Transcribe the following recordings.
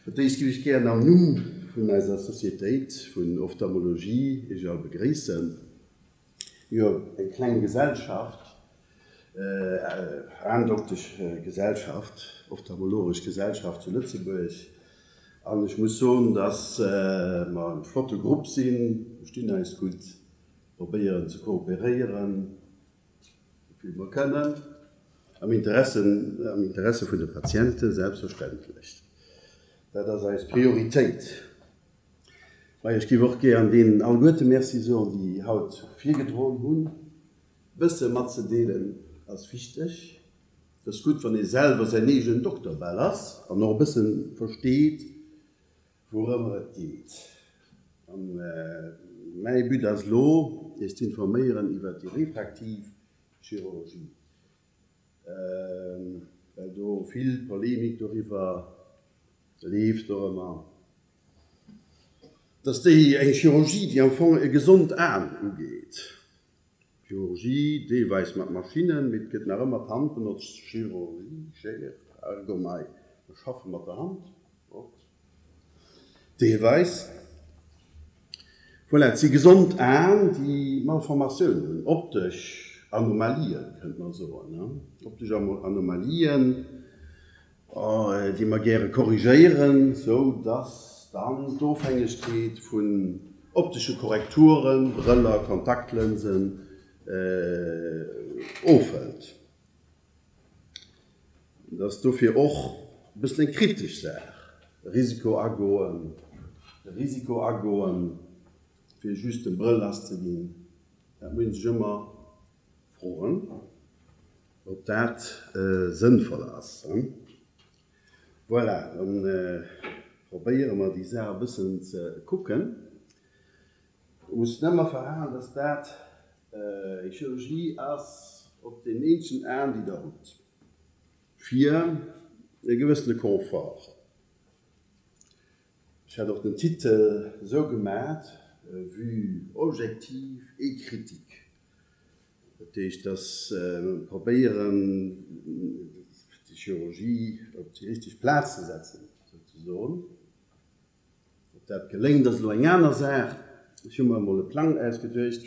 Fir d'éischt géif ech gären am Numm vun eiser Sociétéit vun Ophtalmologie Iech all begréissen. Jo, eng kleng Gesellschaft, Aendokteschgesellschaft, ophthalmologesch Gesellschaft zu Lëtzebuerg. An ech muss soen, dass mer e flotte Grupp sinn, verstinn eis gutt, probéieren ze kooperéieren, esou vill mer kënnen, am Interesse, am Interesse vun de Patienten selbstverständlech. Dat ass eis Prioritéit. Majo, ech géif och gär deenen alleguerte Merci soen, déi haut virgedroen hunn. Wësse matzedeelen ass wichteg. Et ass gutt, wann ee selwer säin eegenen Dokter bal ass an och e bësse versteet, wourëmmer et geet. An mäi But ass elo, Iech z'informéieren iwwert déi refraktiv Chirurgie, well do vill Polemik doriwwer leeft och ëmmer. Dass déi eng Chirurgie, déi am Fong e gesond Aen ugeet, Chirurgie deelweis mat Maschinnen, mee et gëtt nach ëmmer d'Hand benotzt, Chirurgie, Schéier, allgemei, mer schaffe mat der Hand och deelweis. Voilà, et si gesond Aen, déi Malformatiounen hunn, optesch Anomalien, kënnt mer soen, optesch Anomalien. déi mer gäre korrigéieren, sou dass dann d'Ofhängegkeet vun optesche Korrekturen, Brëller, Kontaktlënsen, ofhëlt. Et ass dofir och e bëssen eng kritesch Saach, e Risiko agoen, e Risiko agoen, fir just e Brëll lass ze ginn. Dat muss ee sech ëmmer froen. Ob dat sënnvoll ass? Voilà, dann probéiere mer déi Saach e bëssen ze kucken. Ech muss nëmme verhalen, dass dat eng Chirurgie ass op deem eenzegen Aen, déi Der hutt, fir e gewëssene Confort. Ech hat och den Titel esou gemat, Vue objective et critique. Dat heescht, dass mer probéieren, déi Chirurgie op déi richteg Plaz ze setzen, souzesoen. Ob dat geléngt, ass elo eng aner Saach. Ech hu mer emol e Plang ausgeduecht.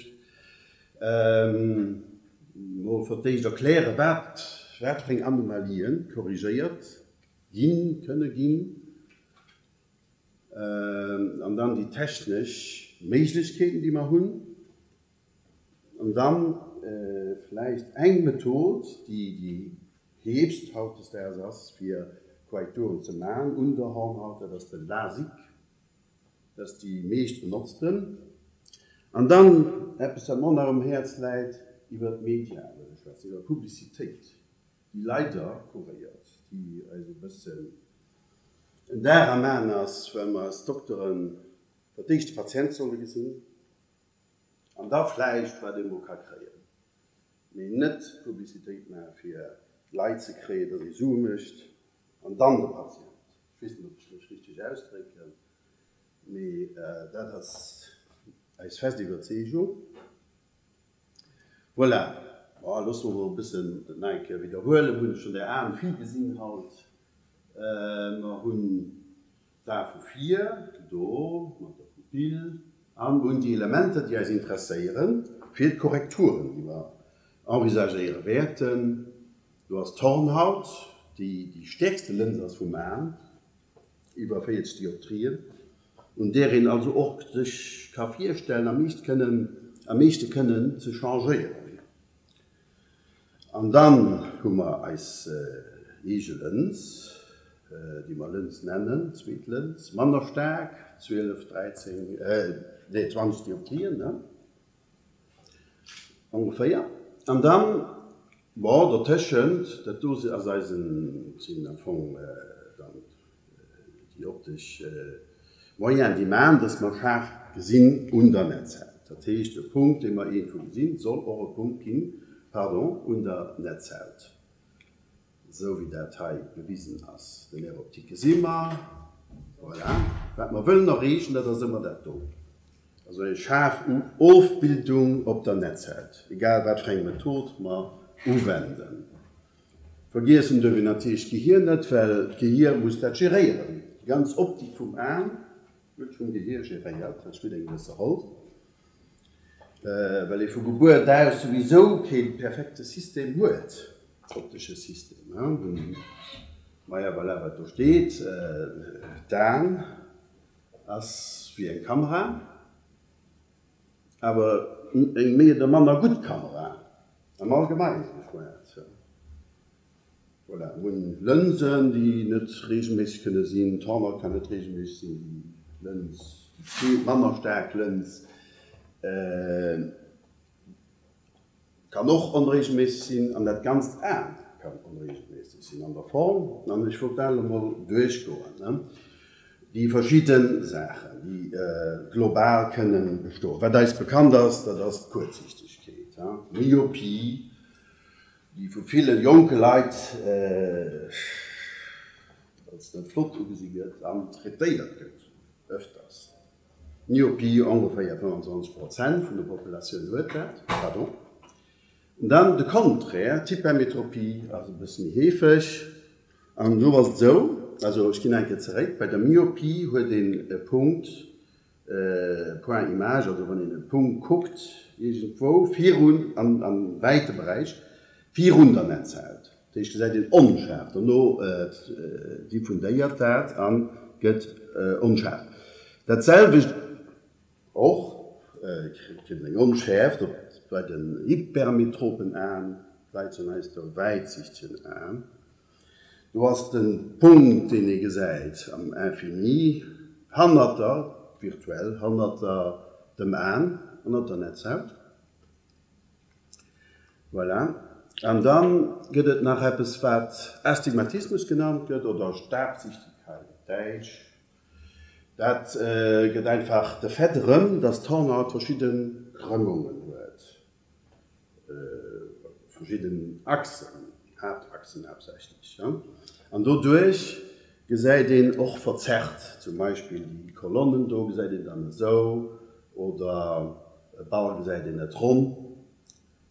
Mol fir d'éischt erklären, wat wat fir eng Anomalien korrigéiert ginn, kënne ginn, an dann déi technesch Méiglechkeeten, déi mer hunn. An dann vläicht eng Method, déi déi heefst hautdesdaags ass, fir Korrekturen ze maachen un der Hornhaut, dat ass de Lasik. Dat ass déi meescht benotzten. An dann eppes, wat mer och nach um Häerz läit, iwwer d'Media wëll ech schwätzen, iwwer d'Publicitéit, déi leider kuréiert, déi eis e bëssen en Dar am Aen ass, well mer als Dokteren fir d'éischt de Patient solle gesinn, An da vläicht wat ee mol ka kréien, mee net Publicitéit maache fir Leit ze kréien, datt ee Sue mécht an dann de Patient. Ech weess net, ob ech mech richteg ausdrécken, mee dat ass eis fest Iwwerzeegung. Voilà, bon, loosse mer mol e bëssen dat nach eng Kéier widderhuelen. Mir hunn schonn där Aen vill gesinn haut. Mer hunn D'A vu vir, do mat der Pupille, an un déi Elementer, déi eis interesséieren, fir d'Korrekturen, déi mer envisagéiere wäerten. Do ass d'Hornhaut, déi déi stäerkste Lëns ass vum Aen, iwwer 40 Dioptrien, un där een also och sech ka virstellen, am meescht kënnen, am meeschte kënnen ze changéieren. An dann hu mer eis eege Lëns, déi mer Lëns nennen, zweet Lëns, manner staark, 12, 13, nee 20 Dioptrien, ne, ongeféier. An dann, bon, dertëschent, dat do ass eisen, sinn am Fong dann déi optesch Moyenen, déi maachen, dass mer schaarf gesinn un der Netzhaut. Dat heescht, e Punkt, dee mer iergendwou gesinn, soll och e Punkt ginn, pardon, un der Netzhaut, esou wéi dat hei gewisen ass. Den Nerf optique gesi mer. Voilà. Wat mer wëllen erreechen, dat ass ëmmer dat do, also eng schaarf Ofbildung op der Netzhaut, egal wat fir eng Method mer uwenden. Vergiessen duerf een natierlech d'Gehier net, well d'Gehier muss dat geréieren, déi. Déi ganz Optik vum Aen gëtt vum Gehier geréiert, dat spillt eng gewësse Roll, well ee vu Gebuert aus souwisou kee perfekte System huet, optesche System. Maja, voilà, wat do steet, d'Aen ass wéi eng Kamera, awer eng méi oder manner gutt Kamera am Allgemengen geschwat. Voilà, mir hunn Lënsen, déi net reegelméisseg kënne sinn, d'Hornhaut kann net reegelméisseg sinn, déi Lëns, déi zweet manner staark Lëns kann och onreegelméisseg sinn an dat ganzt Aen kann onreegelméisseg sinn an der Form. An ech wollt dat elo mol duerchgoen, déi verschidde Saachen, déi global kënnen bestoen. Wat eis bekannt ass, dat ass d'Kuerzsichtegkeet, d'Myopie, déi vu ville jonke Leit als net flott ugesi gëtt an traitéiert gëtt, ëfters. Myopie, ongeféier 25 Prozent vun der Populatioun huet dat, pardon. An dann de Contraire, d'Hypermetropie ass e bësse méi heefeg. An do ass et esou, also ech ginn eng Kéier zeréck, bei der Myopie huet een e Punkt, Point image, also wann een e Punkt kuckt iergendwou virun, am wäite Beräich virun der Netzhaut, dat heescht gesäit een onschaarf, dono diffundéiert dat a gëtt onschaarf. Dat selwecht och kritt een eng Onschäerft op bei den hypermetropen Aen, d'Leit soen heiansdo wäitsichtegen Aen. Do ass de Punkt, deen ee gesäit am Infini, hannert der, virtuell, hannert der, dem Aen, hannert der Netzhaut. Voilà. An da gëtt et nach eppes, wat Astigmatismus genannt gëtt, oder Stabsichtigkeit op Däitsch. Dat gëtt einfach de Fait erëm, dass d'Hornhaut verschidde Krëmmungen huet. Verschidden Achsen, Haaptachsen haaptsächlech, an doduerch gesäit een och verzerrt, zum Beispill déi Kolonnen do gesäit een dann esou, oder e Ball gesäit een net ronn,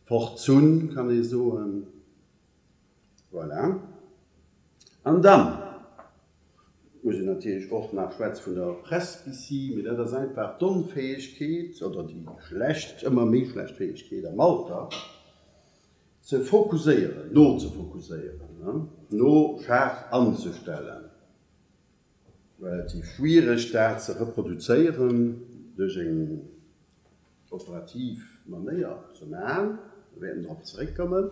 verzunn kann ee soen. Voilà. An dann muss een natierlech och nach schwätze vun der Presbytie, mee dat ass einfach d'Onfäegkeet oder déi schlecht, ëmmer méi schlecht Fäegkeet am Alter ze fokusséieren, no ze fokusséieren, no schaarf anzestellen. Relativ schwiereg dat ze reproduzéieren duerch eng operativ Manéier ze man. Mir wäerten drop zeréckkommen.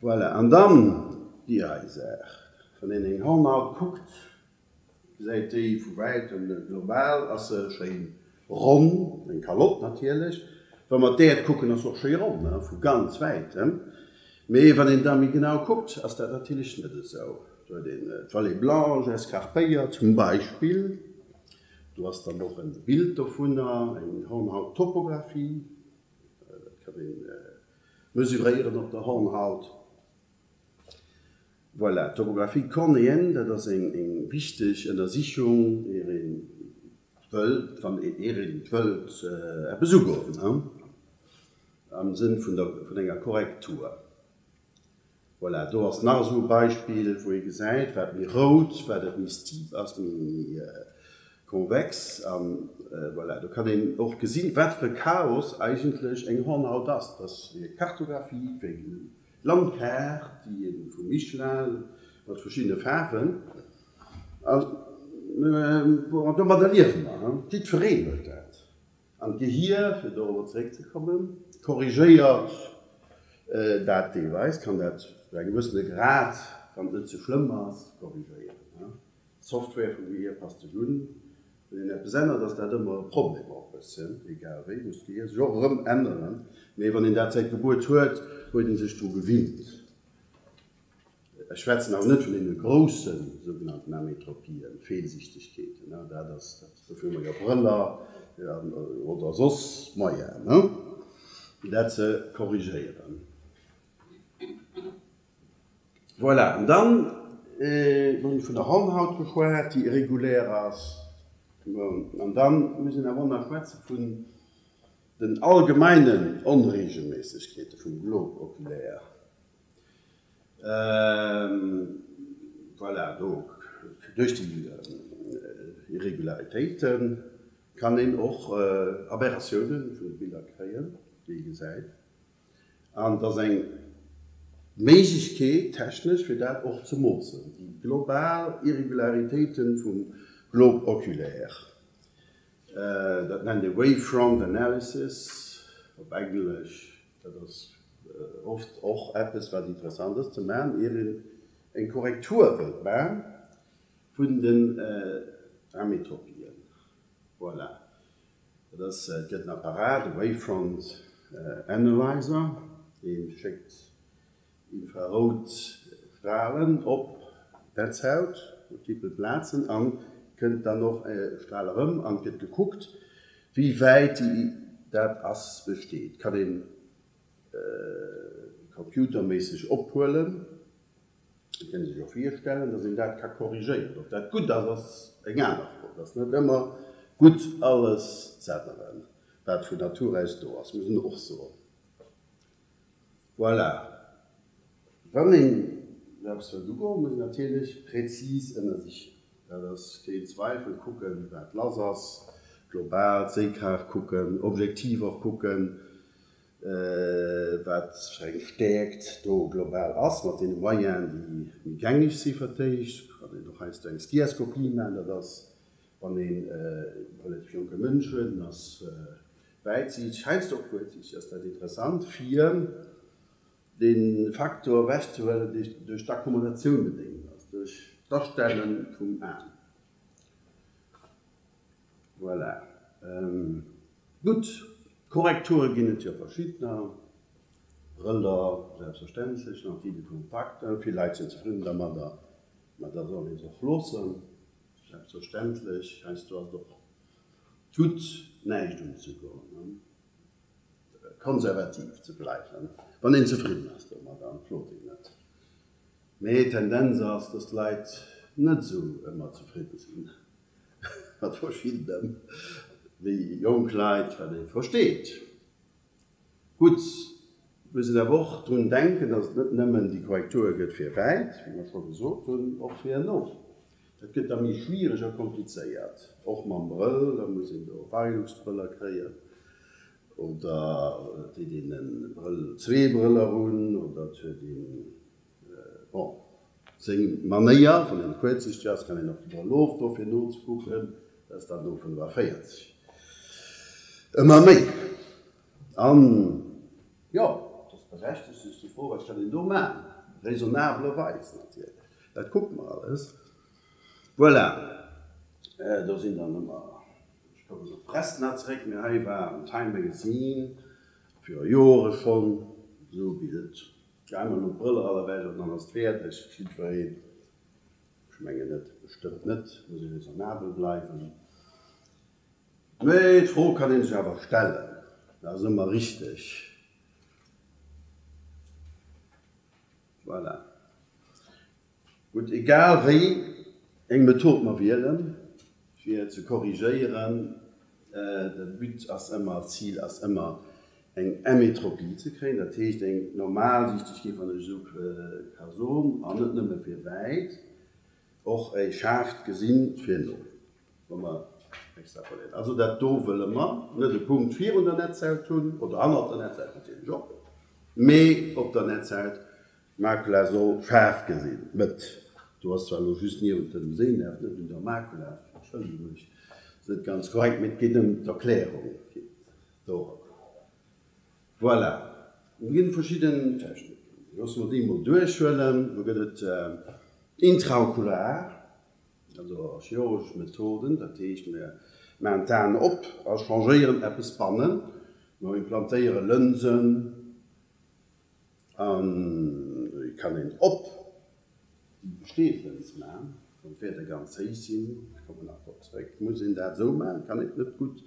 Voilà, an dann déi hei Saach. Wann een eng Hornhaut kuckt, gesäit déi vu wäitem global ass se schéin ronn, eng Kalott natierlech. Wa mer d'Äerd kucken, ass se och schéi ronn, vu ganz wäitem. Mee wann een da méi genau kuckt, ass dat natierlech net esou. Do huet een d'Vallée Blanche escarpéiert zum Beispill. Do ass dann och e Bild dovunner, eng Hornhauttopographie. Dat kann ee mesuréieren op der Hornhaut. Voilà, d'Topographie cornéenne, dat ass eng wichteg Ënnersichung, ier ee wëllt, wann ier een wëllt eppes ugoen, am Sënn vun der, vun enger Korrektur. Voilà, do ass nach esou e Beispill, wou ee gesäit, wat méi rout, wat et méi steep ass, méi konvex. An voilà, do kann een och gesinn, wat fir e Chaos eigentlech eng Hornhaut ass. Dat ass wéi eng Kartographie, wéi eng Landkaart, déi ee vu Michelin mat verschiddene Faarwen. An domadder liewe mer. Jiddwereen huet dat. An d'Gehier, fir dorobber zeréckzekommen, korrigéiert dat deelweis, kann dat zu engem gewëssene Grad, wann et net ze schlëmm ass, korrigéieren. D'Software vum Gehier passt sech un. Wann een eppes ännert, ass dat ëmmer e Problem och e bësschen, egal wéi, muss d'Gehier sech och erëm änneren. Mee wann een dat säit Gebuert huet, huet ee sech dru gewinnt. Ech schwätzen awer net vun deene grousse sougenannten Ametropien, Feelsichtegkeeten, dat ass, dofir hu mer jo Brëller oder soss Moyenen, fir dat ze korrigéieren. Voilà, an dann hunn ech vun der Hornhaut geschwat, déi irregulär ass. An da muss een awer och nach schwätze vun den allgemeinen Onreegelméissegkeete vum Globe oculaire. Voilà, do. Duerch déi Irregularitéite kann een och Aberratioune vun de Biller kréien, déi ee gesäit. An et ass eng Méiglechkeet technesch, fir dat och ze moossen, déi global Irregularitéite vum Globe oculaire. Dat nennt ee Wavefront Analysis op Englesch. Dat ass oft och eppes, wat interessant ass ze maachen, ier een eng Korrektur wëllt maachen vun den Ametropien. Voilà. Dat ass, et gëtt en Apparat, e Wavefront Analyzer, dee schéckt Infrarout Stralen op d'Netzhaut, multipel Plazen, an kënnt dann och Stral erëm an et gëtt gekuckt, wéi wäit déi dat ass besteet. Kann een computerméisseg ophuelen. Et kann ee sech och virstellen, datt een dat ka korrigéieren. Ob dat gutt ass, ass eng aner Fro. Et ass net ëmmer gutt alles z'änneren, wat vun Natur aus do ass, muss een och soen. Voilà. Wann een esou eppes wëllt ugoen, muss een natierlech präzis ënnersichen. Dat ass keen Zweifel. Kucken, wat lass ass, global d'Séikraaft kucken, objektiv och kucken, wat fir eng Stäerkt do global ass, mat deene Moyenen, déi méi gängeg si fir d'éischt. Kann een och heiansdo eng Skiaskopie maachen, dat ass, wann een e relativ jonke Mënsch huet, en ass wäitsiichteg, heiansdo och kuerzsiichteg, ass dat interessant, fir dee Faktor ewechzehuelen, dee duerch d'Akkommodatioun bedéngt ass, duerch d'Astelle vum Aen. Voilà. Gutt, Korrekture ginn et jo verschiddener. Brëller selbstverständlech, Lentilles de contact, vill Leit sinn zefridden dermadder, ma da soll ee se och loossen, selbstverständlech. Heiansdo ass et och gutt näischt unzegoen, konservativ ze bleiwen, wann een zefridden ass domadder an et klot een net. Mee d'Tendenz ass, dass d'Leit net esou ëmmer zefridde sinn mat verschiddenem, wéi jonk Leit, wat ee versteet. Gutt, et muss een awer och drun denken, dass et net nëmmen déi Korrekture gëtt fir wäit, wéi mer scho gesot hunn, och fir no. Dat gëtt da méi schwiereg a komplizéiert, och mam Brëll, da muss een do Varilux-Brëller kréien oder et deet een e Brëll, zwee Brëller un oder et huet een, bon, seng Manéier, wann een kuerzsichteg ass, kann een och de Brëll ofdoen, fir nozekucken. Dat ass dann no 45 ëmmer méi. An, jo, et ass berechtegt sech ze froen, wat kann een do maachen, raisonnablerweis natierlech. Dat kucke mer alles. Voilà, do sinn dann ëmmer, ech kommen op d'Press nach zeréck, mee hei war am Time Magazine viru Jore schonn esou e Bild. Geheie mer elo d'Brëller all ewech an dann ass et fäerdeg, jiddwereen. Ech mengen net, bestëmmt net, muss ee raisonnabel bleiwen. Mee d'Fro kann ee sech awer stellen, dat ass ëmmer richteg. Voilà. Gutt, egal wéi eng Method mer wielen, fir ze korrigéieren, de But ass ëmmer, d'Zil ass ëmmer, eng Emmetropie ze kréien, dat heescht eng Normalsichtegkeet, wann ech esou ka soen, an net nëmme fir wäit, och e schaarft Gesinn fir no, wa mer extrapoléieren. Also dat do wëlle mer net e Punkt virun der Netzhaut hunn oder hannert der Netzhaut natierlech och, mee op der Netzhaut, d'Makula soll schaarf gesinn, Mëtt, do ass zwar elo just niewent dem Sehnerv, net un der Makula, entschëllege mech, ass net ganz korrekt, mee et geet ëm d'Erklärung. Dorop. Voilà. Do ginn et verschidden Techniken. Loosse mer déi emol duerchhuelen. Do gëtt et intraokular, also chirurgesch Methoden. Dat heescht, mir maachen d'Aen op a changéieren eppes bannen. Mer implantéiere Lënsen An et kann een op déi besteeënd Lëns maachen, wann d'Wäerter ganz héich sinn, ech kommen nach drop zeréck, muss een dat esou maachen, kann een et net gutt,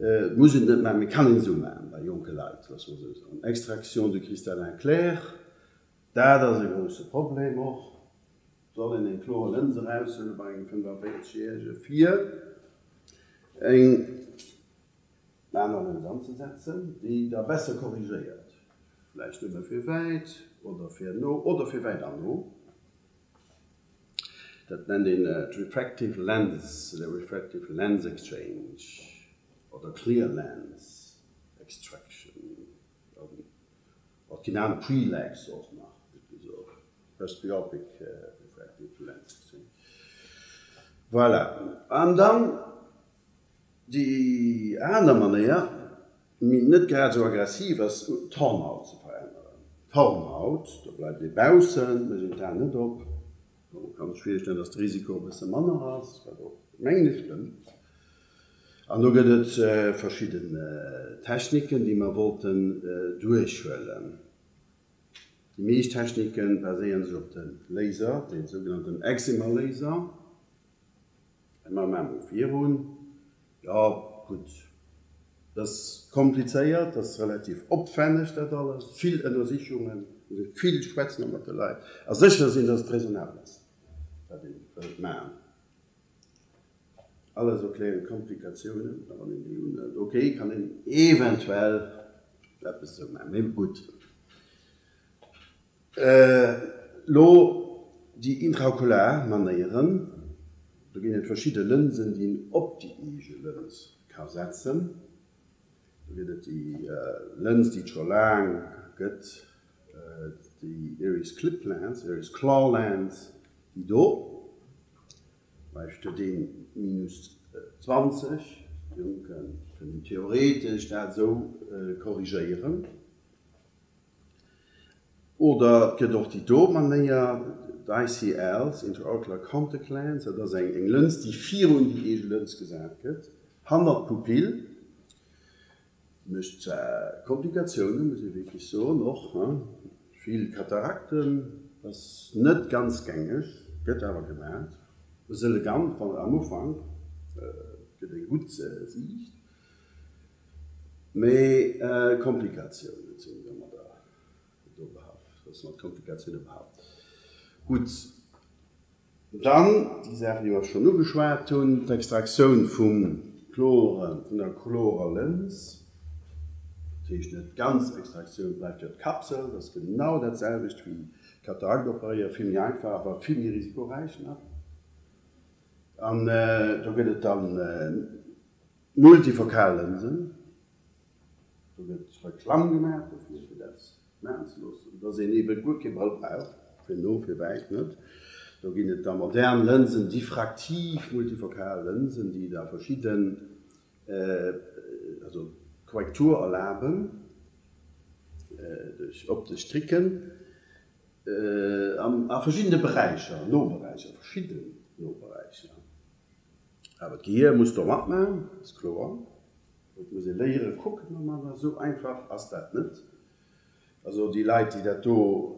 et muss een et net maachen, mee kann een esou maachen bei jonke Leit, loosse mer esou soen. Extraction de cristallin clair, dat ass e grousse Problem och, soll een eng kloer Lëns eraushuele bei engem 45 Järege fir eng aner Lëns anzesetzen, déi da besser korrigéiert, vläicht nëmme fir wäit oder fir no oder fir wäit an no. Dat nennt een d'Refractive Lens, de Refractive Lens Exchange oder Clear Lens Extraction, och genannt Prelex och nach gëtt gesot, Presbyopic Refractive Lens Exchange. Voilà. An dann déi aner Manéier, méi net grad esou aggressiv ass, d'Hornhaut ze veränneren. D'Hornhaut, do bleift ee baussen, mécht een d'Aen net op. Bon, kann sech virstellen, dass de Risiko e bësse manner ass, wat och, mengen ech, stëmmt. An do gëtt et verschidden Techniken, déi mer wollten duerchhuelen. Déi meescht Technike baséiere sech op de Laser, dee sougenannten Excimer-Laser. Mä maache mol virun. Jo, gutt, dat ass komplizéiert, dat ass relativ opwänneg dat alles, vill Ënnersichungen, muss ee vill schwätzen och mat de Leit a sécher sinn, datt et raisonnabel ass, wat ee wëllt maachen. Alles esou kleng Komplikatiounen, a wann een déi unhëlt, ok, kann een eventuell eppes esou maachen, mee gutt. Elo déi intraokular Manéieren, do ginn et verschidde Lënsen, déi een op déi eege Lëns ka setzen. Do gëtt et déi Lëns, déi et scho laang gëtt, déi Iris Clip Lens, Iris Claw Lens, déi do. Beispill huet een minus 20, Jonke kënnen theoretesch dat esou korrigéieren. Oder et gëtt och déi do Manéier, d'ICLs, Intraocular Contact Lens, dat ass eng Lëns, déi virun déi eege Lëns gesat gëtt, hannert d'Pupill. Déi mécht zwar Komplikatiounen, muss ee wierklech soen, och vill Katarakten, ass net ganz gängeg, gëtt awer gemaat. Ass elegant, wann am Ufank, gëtt eng gutt Siicht. Mee Komplikatiounen sinn domadder do behaft, ass mat Komplikatioune behaft. Gutt, dann déi Saachen, déi mer schonn ugeschwat hunn, d'Extraktioun vum kloren, vun der klorer Lëns, dat heescht net d'ganz Extraktioun, bleift jo d'Kapsel, dat ass genau dat selwecht wéi Katarakt operéieren, vill méi einfach, awer vill méi risikoräich nach. An do gëtt et dann Multifokal Lënsen, do gëtt Reklamm gemaach dofir, fir dat maachen ze loossen, dass een ebe guer kee Brëll brauch, fir no, fir wäit net. Do ginn et da modern Lënsen, diffraktiv multifokal Lënsen, déi da verschidden, also Korrektur erlaben duerch optesch Tricken a verschiddene Beräicher, Noberäicher, verschidden Noberäicher. Awer d'Gehier muss do matmaachen, ass kloer. Et muss ee léiere kucken domadder, esou einfach ass dat net. Also déi Leit, déi dat do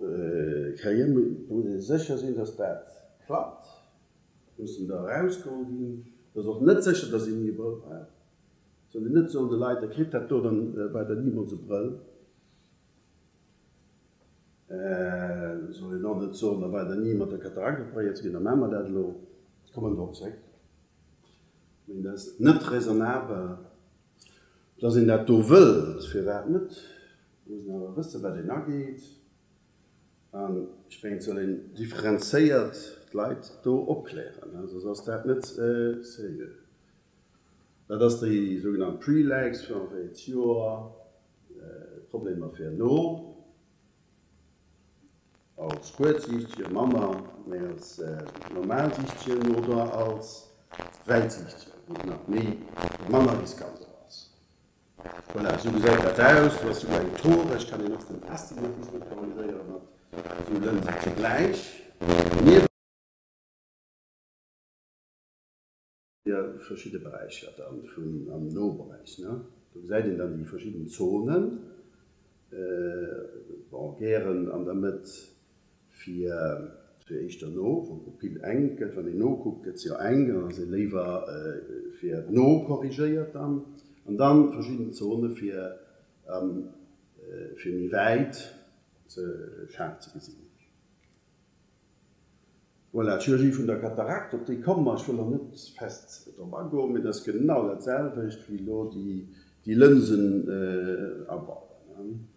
kréien, muss ee sécher sinn, datt dat klappt, mussen da erausgeholl ginn. Et ass och net sécher, datt een ni e Brëll brauch. Et soll een net soen de Leit, der kritt dat do, dann braucht der nimools e Brëll. Soll een och net soen, da braucht der ni mat der Katarakt operéiert ze ginn, da maache mer dat elo. Ech kommen drop zréck. Mee dat ass net raisonnabel, dass een dat do wëllt. Firwat net? Et muss een awer wëssen, wat een ageet. An ech mengen, et soll een differenzéiert d'Leit do opklären, soss ass dat net seriö. Dat ass déi sougenannt Pre-Lex, 45 Joer. Problemer fir no als Kuerzsiichtegen manner, mee als Normalsiichtegen oder als Wäitsiichtegen, wou et nach méi manner riskant och ass. Voilà, esou gesäit dat aus. Do ass souguer eng Toresch, kann een och den Astigmatismus korrigéiere mat esou Lënsen zugläich. Fir verschidde Beräicher dann vun am Noberäich, ne? Do gesäit een dann déi verschidden Zonen, bon, gären an der Mëtt fir fir éischter no, wann d'Pupill enk gëtt, wann een nokuckt, gëtt se jo enk, dann ass ee léiwer fir no korrigéiert dann, an dann verschidden Zone fir fir méi wäit ze schaarf ze gesinn. Voilà, d'Chirurgie vun der Katarakt, op déi komme mer, ech wëll och net fest drop agoen, mee dat ass genau dat selwecht wéi elo déi Lënsen abauen.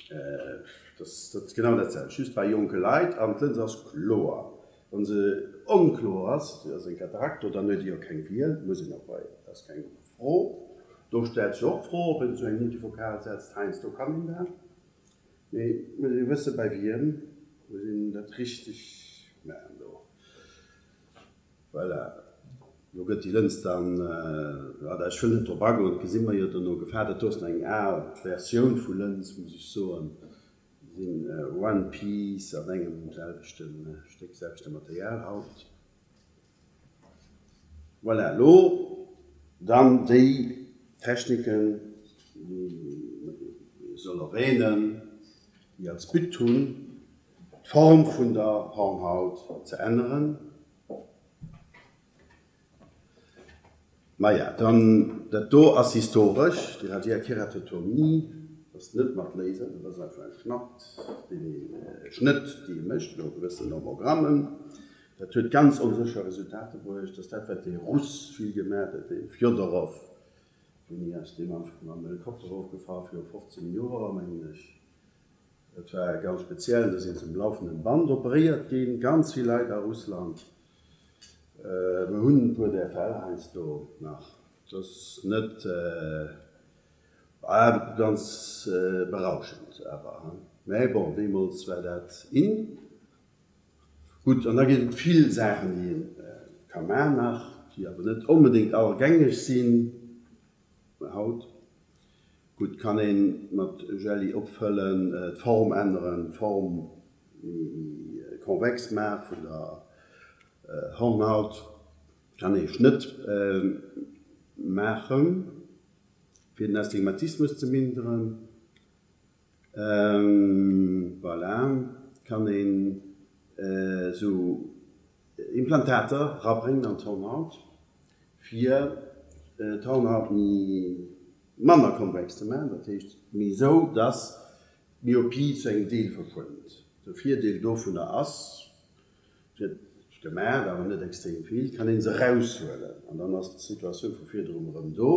Dat ass genau dat selwecht, just bei jonke Leit an d'Lëns ass kloer. Wa se onkloer ass, déi ass eng Katarakt, do dann huet ee jo keng Wiel, muss een operéieren, dat ass keng Fro. Do stellt sech och d'Fro, ob een esou eng Multifokal setzt. Heiansdo kann een dat, mee et muss ee wësse bei wiem, muss een dat richteg maachen do. Voilà, do gëtt déi Lëns dann, ech wëll net drop agoen, dat gesi mer jo dono, gefaart. Dat do ass nach eng al Versioun vu Lëns, muss ech soen. Sinn one piece an engem selwechten Stéck, selwechte Material haut. Voilà, elo dann déi Techniken, déi ech soll erwähnen, déi als But hunn, d'Form vun der Hornhaut ze änneren. Maja, dann, dat do ass historesch, déi Radialkeratotomie ass net mat Laser, dat ass einfach e Schnatt, deen een, e Schnëtt, dee ee mécht no gewëssen Nomogrammen. Dat huet ganz onsécher Resultater bruecht. Dat ass dat, wat dee Russ vill gemaach huet, dee Fjodorow, wéini ass dee mam Helikopter erofgefall, viru 15 Joer, mengen ech. Dat war ganz speziell, do sinn se um laufenden Band operéiert ginn, ganz vill Leit a Russland. Mer hunn e puer där Fäll heiansdo nach. Dat ass net ganz berauschend awer, mä bon, deemools war dat in. Gutt, an da ginn et vill Saachen, déi ee ka man nach, déi awer net onbedéngt all gängeg sinn haut. Gutt, kann een mat Jelli opfëllen, d'Form änneren, d'Form méi konvex maa vun der Hornhaut, kann ee Schnëtt maachen fir den Astigmatismus ze minderen. Voilà, kann een esou Implantater rabréngen an d'Hornhaut, fir d'Hornhaut méi manner konvex ze maachen, dat heescht méi esou, dass d'Myopie zu engem Deel verschwënnt. De Virdeel dovunner ass, gëtt gemaat, awer net extrem vill, kann een se eraushuelen an dann ass d'Situatioun vu virdrun erëm do.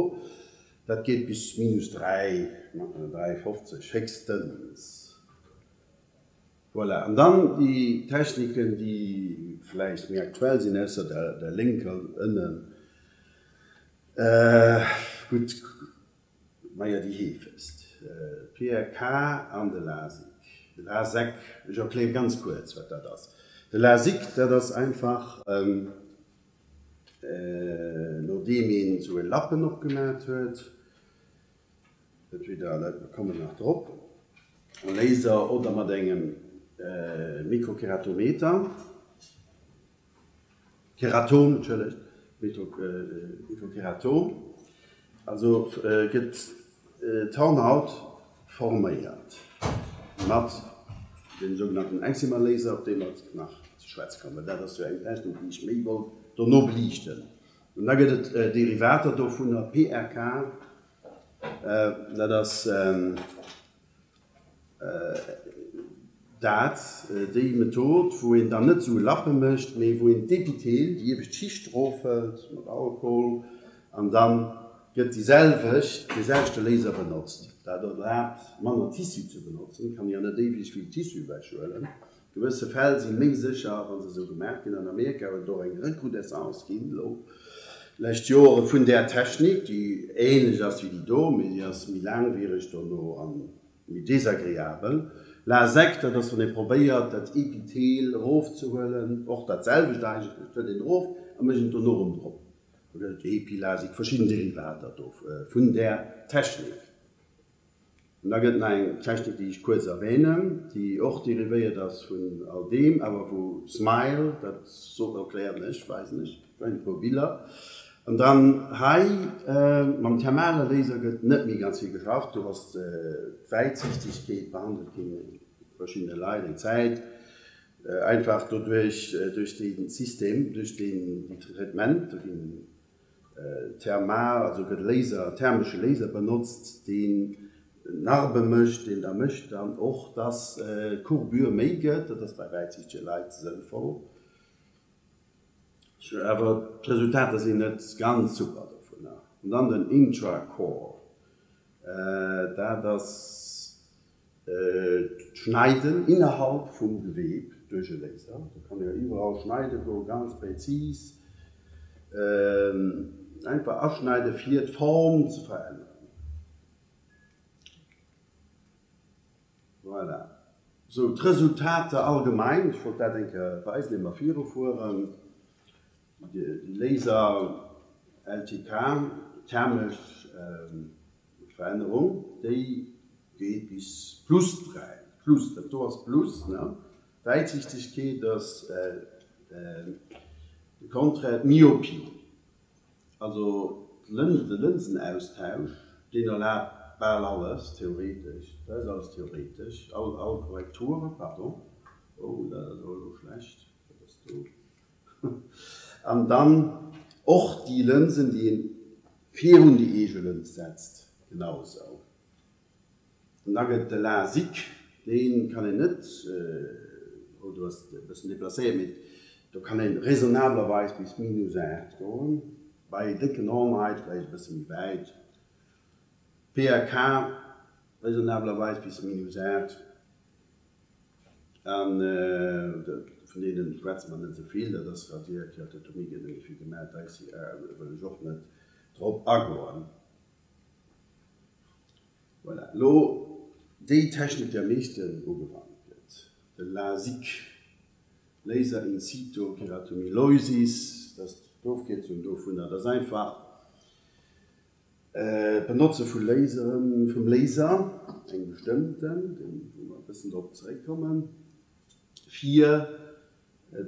Dat geet bis minus 3, 3,50 héchstens. Voilà, an dann déi Techniken, déi vläicht méi aktuell sinn, ausser der lénker ënnen, gutt, Maja, déi heefegst, PRK an de Lasik. De Lasek, ech erkläre ganz kuerz, wat dat ass. De Lasik, dat ass einfach, nodeem een esou e Lappen opgemat huet, entweder, mer kommen nach drop, Laser oder mat engem Mikrokeratometer, Keratom, entschëllegt, Mikrokeratom, also gëtt d'Hornhaut forméiert mat dem sougenannten Excimer-Laser, op dee mer nach ze schwätze kommen, well dat ass jo eng Technik, déi ech méi wollt dono beliichten. An da gëtt et Derivater dovunner, PRK, dat ass. Dat, déi Method, wou een dann net esou e Lappe mécht, mee wou een d'Epithel, déi iewescht Schicht erofhëlt mat Alkohol an da gëtt déi selwecht, dee selwechte Laser benotzt. Dat erlaabt manner Tissu ze benotzen, kann ee jo net éiweg vill Tissu ewechhuelen. Gewësse Fäll si méi sécher, wa se esou gemaach ginn. An Amerika huet et och eng Recrudescence ginn elo lescht Jore vun där Technik, déi ähnlech ass wéi déi do, mee déi ass méi laangwiereg dono an méi desagreabel. Lasek, dat ass wann ee probéiert dat Epithel erofzehuelen, och dat selwecht eigentlech, et huet een erof a mécht en dono erëm drop. Do gëtt et Epilasik, verschidden Derivater do vun där Technik. An da gëtt et nach eng Technik, déi ech kuerz erwähnen, déi och derivéiert ass vun all deem, awer wou Smile, dat sot, erklären ech, weisen ech, weisen e puer Biller. An dann hei mam thermale Laser gëtt net méi ganz vill geschafft. Do ass d'Wäitsichtegkeet behandelt ginn bei verschiddene Leit eng Zäit, einfach doduerch, duerch dee System, duerch deen Traitement. Do ginn Thermal, also gëtt Laser, thermesche Laser benotzt, deen Narbe mécht, deen da mécht dann och, dass d'Courbure méi gëtt. Dat ass bei wäitsichtege Leit sënnvoll, awer d'Resultater sinn net ganz super dovunner. An dann den Intracore, dat ass d'Schneiden innerhalb vum Geweb. duerch e Laser. Do kann ee jo iwwerall schneide goen, ganz präzis einfach aschneide fir d'Form ze veränneren. Voilà. Sou, d'Resultater allgemein, ech wollt dat eng Kéier weisen, ier mer virufueren. Déi Laser LTK, thermesch Verännerung, déi geet bis plus 3, plus, dat do ass plus, ne? Wäitsichtegkeet ass de Contraire, d'Myopie, also de Lënsenaustausch, deen erlaabt bal alles, theoretesch, dat ass alles theoretesch, all Korrekturen, pardon, oh, dat ass awer elo schlecht, wat ass do? An dann och déi Lënsen, déi een virun déi eege Lëns setzt, genau esou. An da gëtt de Lasik, dee kann een net, oh do ass et e bëssen deplacéiert, mee do kann ee raisonnablerweis bis minus 8 goen, bei décken Hornhait vläicht e bësse méi wäit, PRK raisonnablerweis bis minus 8. A vun deene schwätze mer net esou vill, dat ass Radier Keratotomie gëtt net méi vill gemaach, d'ICR wëll ech och net drop agoen. Voilà, elo déi Technik, déi am meeschten ugewannt gëtt, de LASIK, Laser in situ Keratomileusis, dat ass d'Ofkierzung dovunner, dat ass einfach D'Benotze vu Laseren, vum Laser, engem bestëmmten, deen, wou mer e bëssen drop zeréckkommen, fir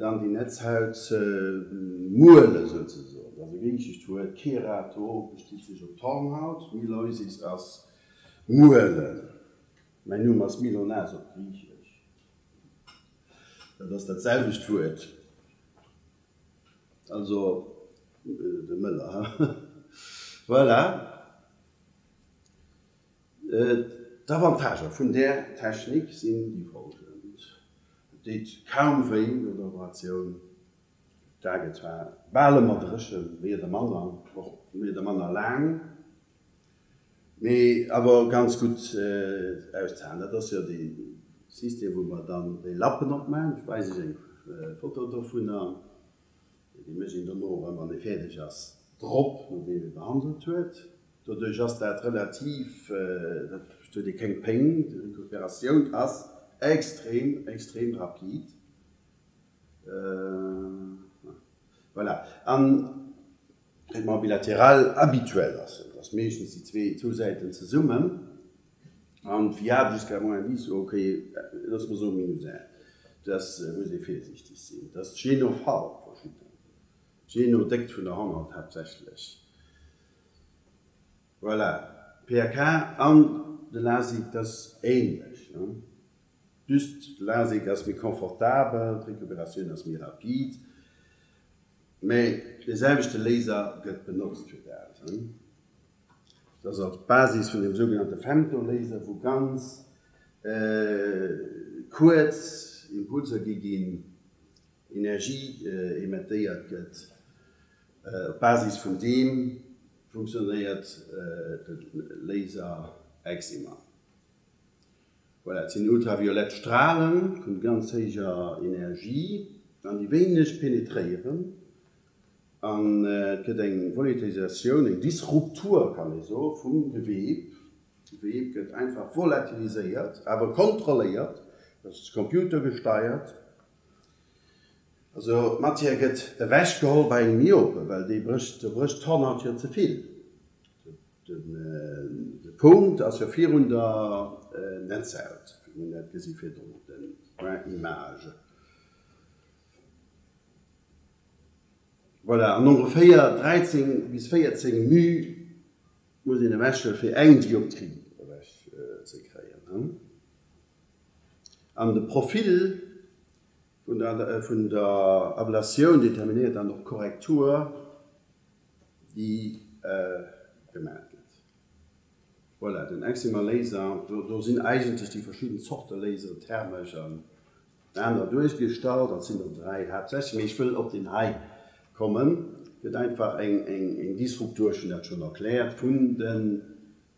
dann déi Netzhaut ze muelen souzesoen. Dat ass e griichescht Wuert, kerato bestitt sech op d'Hornhaut, myleusis ass muelen. Mäin Numm ass Milonas op Griichesch, dat ass dat selwecht Wuert. Also de Mëller, ha? Voilà. D'Avantagë vun där Technik sinn déi folgend, Et deet kaum wéi no der Operatioun, d'A gëtt zwar bal ëmmer dréchen, méi oder manner, och méi oder manner laang, mee awer ganz gutt auszehalen. Dat ass jo dee System, wou mer dann déi Lappen opmaachen. Ech weisen Iech eng Foto dovunner. Déi mécht een dono erëm, wann ee fäerdeg ass, drop, nodeem ee behandelt huet. Doduerch ass dat relativ, dat huet ee keng Péng, déi Recuperatioun ass extrem, extrem rapid. Voilà. An Traitement bilatéral habituel ass, dat ass meeschtens déi zwee, zwou Säiten zesummen, an fiable jusqu'à moins 10, ok, loosse mer soen minus 1, dass muss ee virsiichteg sinn, dat ass jee no Fall verschidden, jee no Déckt vun der Hornhaut haaptsächlech. Voilà, PRK an de Lasik, dat ass ähnlech, just de Lasik ass méi confortabel, d'Recuperatioun ass méi rapid. Mä dee selwechte Laser gëtt benotzt fir dat. Dat ass op Basis vun dem sougenannte Femtolaser, wou ganz kuerz Impulser gi ginn, Energie emettéiert gëtt. Op Basis vun deem funktionéiert de Laser Excimer. Voilà, et sinn ultraviolett Stralen vun ganz héijer Energie an déi wéineg penetréieren an et gëtt eng Volatilisatioun, eng Disruptur kann ee soe vum Geweeb. D'Geweeb gëtt einfach volatiliséiert, awer kontrolléiert, dat ass computergesteiert. Also d'Matière gëtt ewechgeholl bei engem Myope, well dee brécht, do brécht d'Hornhaut jo ze vill. De Punkt ass jo virun der Netzhaut, wéi mir dat gesi virdrun op der Image. Voilà, an ongeféier 13 bis 14 μ muss een ewechhuelen, fir eng Dioptrie ewech ze kréien. An de Profil vun der Ablatioun determinéiert dann och d'Korrektur. déi gemaat gëtt. Voilà, den Excimer Laser, do sinn eigentlech déi verschidden Zorte Laseren, thermesch an aner, duerchgestallt, dat sinn der 3 haaptsächlech, mee ech wëll op deen hei kommen. Gëtt einfach eng Disruptur, ech hunn dat schonn erkläert, vun de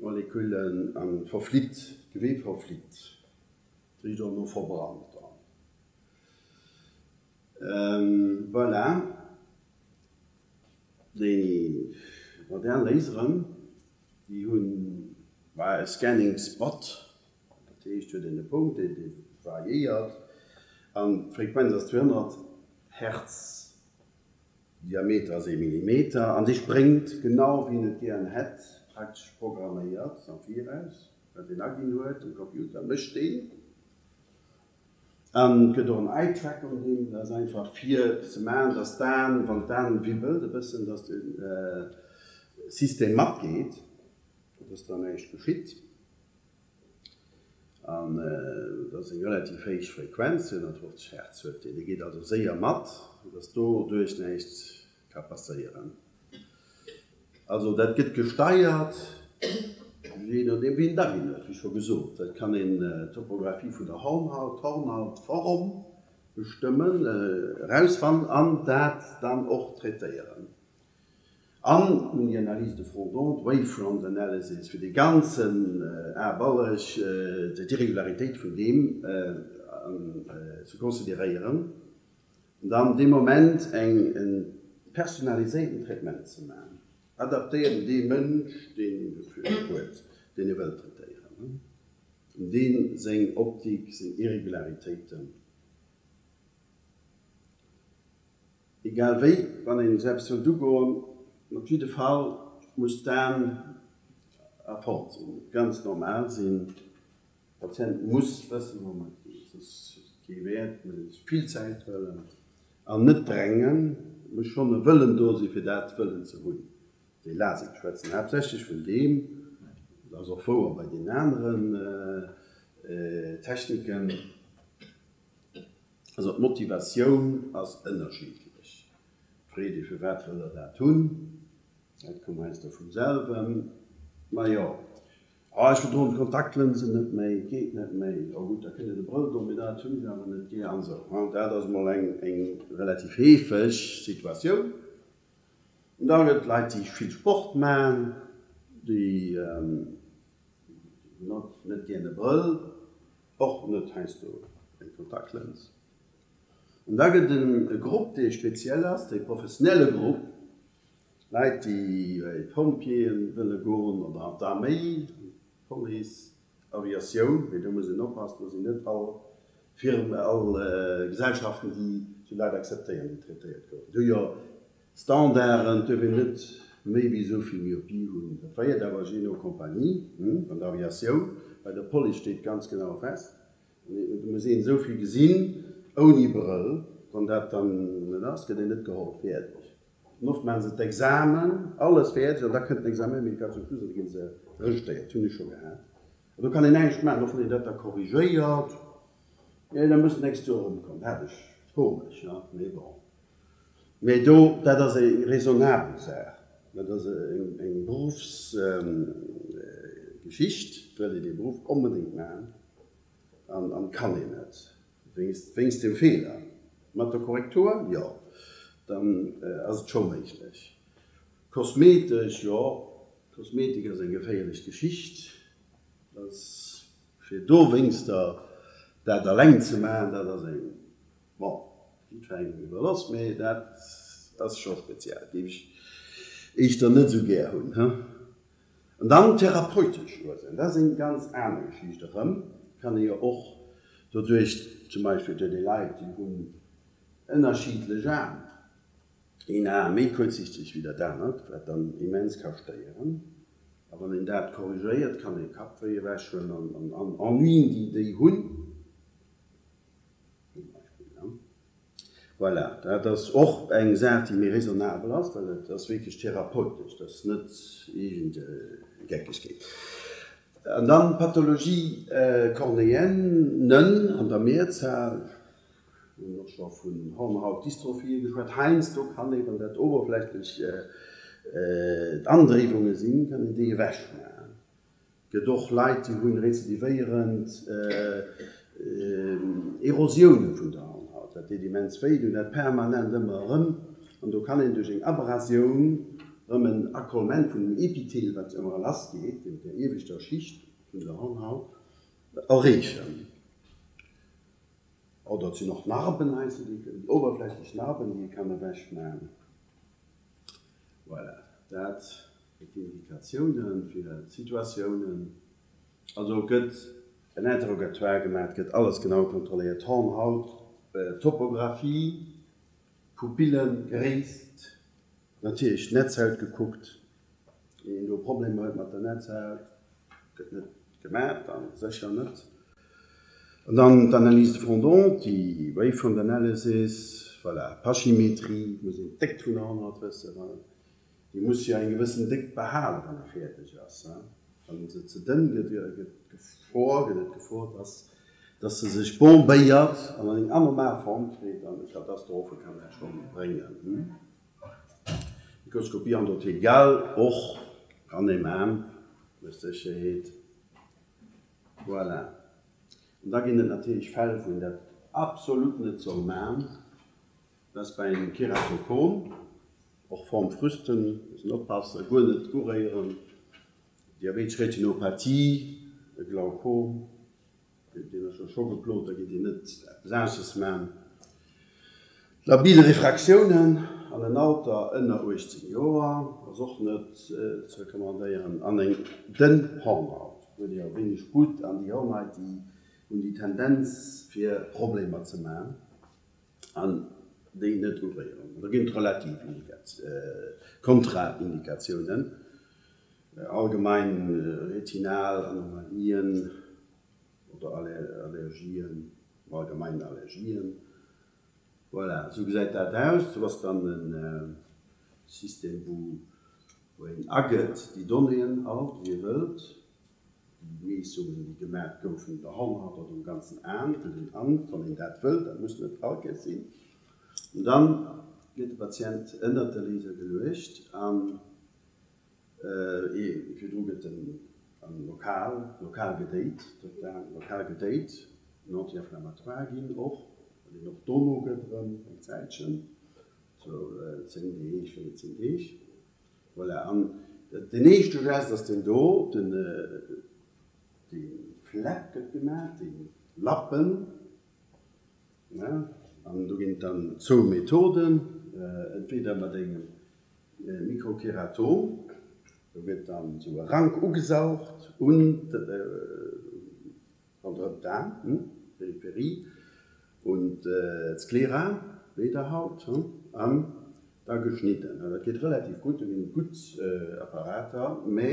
Moleküllen an verflitt, d'Geweeb verflitt, et richt och no verbrannt dann. Voilà, déi modern Laseren, déi hunn e Scanning Spot, dat heescht huet een e Punkt, dee variéiert an d'Frequenz ass 200 Hertz. Diameter ass ee Millimeter an dee spréngt genau wéi een et gären hätt, praktesch programméiert am Viraus, wat een aginn huet, um Computer mécht deen. An et gëtt och en Eye Tracker un deem, dat ass einfach fir ze maachen, dass d'Aen, wann d'Aen wibbelt e bëssen, dass de System matgeet, dass da näischt geschitt. An dat ass eng relativ héich Frequenz, 250 Hertz huet deen. Dee geet also séier mat, soudass doduerch näischt ka passéieren. Also dat gëtt gesteiert, jee nodeem wéi een et aginn huet, wéi scho gesot. Dat kann een d'Topographie vun der Hornhaut, d'Hornhautform bestëmmen, erausfannen an dat dann och traitéieren. An un déi Analyse de front d'onde, wavefront analysis, fir dee ganzen Aballeg, d'Irregularitéit vun deem ze consideréieren an dann dee Moment eng e personaliséierten Traitement ze maachen, adaptéiert un dee Mënsch, deen e huet, deen e wëllt traitéieren, un dee seng Optik, seng Irregularitéiten. Egal wéi, wann een selbst wëllt ugoen, op jidde Fall muss d'Aen a Form sinn, ganz normal sinn. De Patient muss wëssen, woumat et geet, soss huet et kee Wäert. Et muss ee sech vill Zäit huelen an net drängen. Et muss schonn e Wëllen do sinn, fir dat wëllen ze hunn. Dee Lasik, ech schwätzen haaptsächlech vun deem, dat ass och wouer bei deenen aneren Techniken. Also d'Motivatioun ass ënnerschiddlech. Freet ee firwat wëll der dat hunn, dat koum heiansdo vum selwen. Majo, oh ech verdroen d'Kontaktlënsen net méi, et geet net méi. Oh gutt, da kënnt een e Brëll droen, mee dat hunn ech awer net gär an esou. Dat ass mol eng relativ heefeg Situatioun. An da gëtt et Leit déi vill Sport maachen, déi hunn och net gär e Brëll. Och net heiansdo eng Kontaktlëns. An da gëtt et e Grupp, dee speziell ass, dee professionelle Grupp, Leit, déi bei d'Pompjeeë wëlle goen oder an d'Arméi, d'Police, Aviatioun, mee do muss een oppassen, do sinn net all Firmen, all Gesellschaften, déi esou Leit akzeptéieren, déi traitéiert goufen. Déi hu jo Standarden, et duerf een net méi wéi esou vill Myopie hunn. Dat variéiert awer jee no Compagnie. An der Aviatioun, bei der Police steet ganz genau fest, et muss een esou vill gesinn ouni Brëll. Wann dat dann net ass, gëtt een net geholl. Fäerdeg. An oft maache se d'Examen, alles fäerdeg, an da kënnt den Examen médical zum Schluss an da gi se rejetéiert. Hunn ech scho gehat. An do kann een näischt maachen, och wann een dat da korrigéiert, nee, da muss d'nächst Joer erëmkommen. Hat ech. Komesch, ne? Mee bon. Mee do, dat ass eng raisonnabel Saach, dat ass eng Beruffsgeschicht, wëll een dee Beruff onbedéngt maachen an kann een net, wéinst dem Feeler. Mat der Korrektur, jo, dann ass et scho méiglech. Kosmetesch, jo, Kosmetik ass eng geféierlech Geschicht, dat ass fir dowéinster dat eleng ze maachen, dat ass eng. Bon, jiddwerengem iwwerloss, mee dat ass scho speziell, géif ech éischter net esou gär hunn, he. An dann therapeutesch Ursachen, dat ass eng ganz aner Geschicht erëm, kann ee jo och doduerch, zum Beispill et huet ee Leit, déi hunn ënnerschiddlech Aen, een A méi kuerzsichteg wéi dat anert, wat dann immens ka stéieren, a wann een dat korrigéiert, kann ee Kappwéi ewechhuelen an Ennuien, déi déi hunn. Voilà, dat ass och eng Saach, déi méi raisonnabel ass, well et ass wierklech therapeutesch, dat ass net iergend eng Geckegkeet. An dann d'Pathologie cornéenne an der Mehrzahl, ech hunn och scho vun Hornhautdystrophie geschwat, heiansdo kann ee, wann dat oberflächlech Andréiwunge sinn, kann een déi ewechmaachen. Gëtt och Leit déi hunn rezidivéierend Erosioune vun der Hornhaut. Dat deet immens wéi, déi hunn dat permanent ëmmer erëm an do kann een duerch eng Abrasioun erëm en Acollement vun dem Epithel, wat ëmmer lass geet, der ieweschter Schicht vun der Hornhaut, erreechen. Oder et sinn och Narben heiansdo, déi oberflächlech Narben, déi ee kann ewechman. Voilà, dat d'Indikatiounen fir d'Situatiounen. Also gëtt en Interrogatoire gemaach, et gëtt alles genau kontrolléiert, Hornhaut, Topographie, Pupillen, Gréisst, natierlech d'Netzhaut gekuckt. Een do Problemer huet mat der Netzhaut, gëtt net gemaach, dann sécher net. An dann d'Analyse de fondant, déi Wavefront Analysis, voilà, Pachymetrie, muss een d'Déckt vun der Hornhaut wëssen, well déi muss jo eng gewëssen Déckt behalen, wann e fäerdeg ass. Wann se ze dënn gëtt, gëtt d'Gefor, gëtt et d'Gefor, dass, dass se sech bombéiert an eng anormal Form kritt an Katastrophe kann dat schonn bréngen. Mikroskopie endotheliale och kann ee man, mat Sécherheet. Voilà. An da ginn et natierlech Fäll, wou een dat absolut net soll man. Dat ass bei engem Keratokon, och Forme fruste, muss een oppassen, guer net uréieren, Diabetesch Retinopathie, e Glaukom. Deen ass jo scho geplot, da geet een net eppes anesches man. Labil Refraktiounen an en Alter ënner 18 Joer ass och net ze recommandéieren an eng dënn Hornhaut huet jo wéineg Sputt an déi Hornhait déi hunn déi Tendenz fir Problemer ze man an déi net uréieren. Da ginn et relativ Kontraindikatiounen, allgemein retinal Anomalien, Oder Allergien, am Allgemeinen Allergien. Voilà, esou gesäit dat aus. Do ass dann e System, wou een agëtt déi Donnéeën all, déi ee wëllt, déi Miessungen, déi gemaach goufen un der Hornhaut oder um ganzen Aen, gëtt een an, wann een dat wëllt. Dat muss net all Kéiers sinn. An dann gëtt de Patient ënnert de Laser geluecht an Virdru gëtt en am Lokal, lokal gedéit, total lokal gedéit, en Anti-inflammatoire ginn och, wat een och dono gëtt erëm eng Zäitchen, sou 10 Deeg, 14 Deeg. Voilà, an deen éischte Gest ass deen do, den, dee Fleck gëtt gemaach, dee Lappen, ne, an do ginn et dann zwou Methoden, entweder mat engem Mikrokeratom, do gëtt dann esou e Rank ugesaugt un ronderëm d'Aen, Peripherie, un d'Sklera, Lederhaut, an da geschnidden. Dat geet relativ gutt, do ginn et gutt Apparater, mä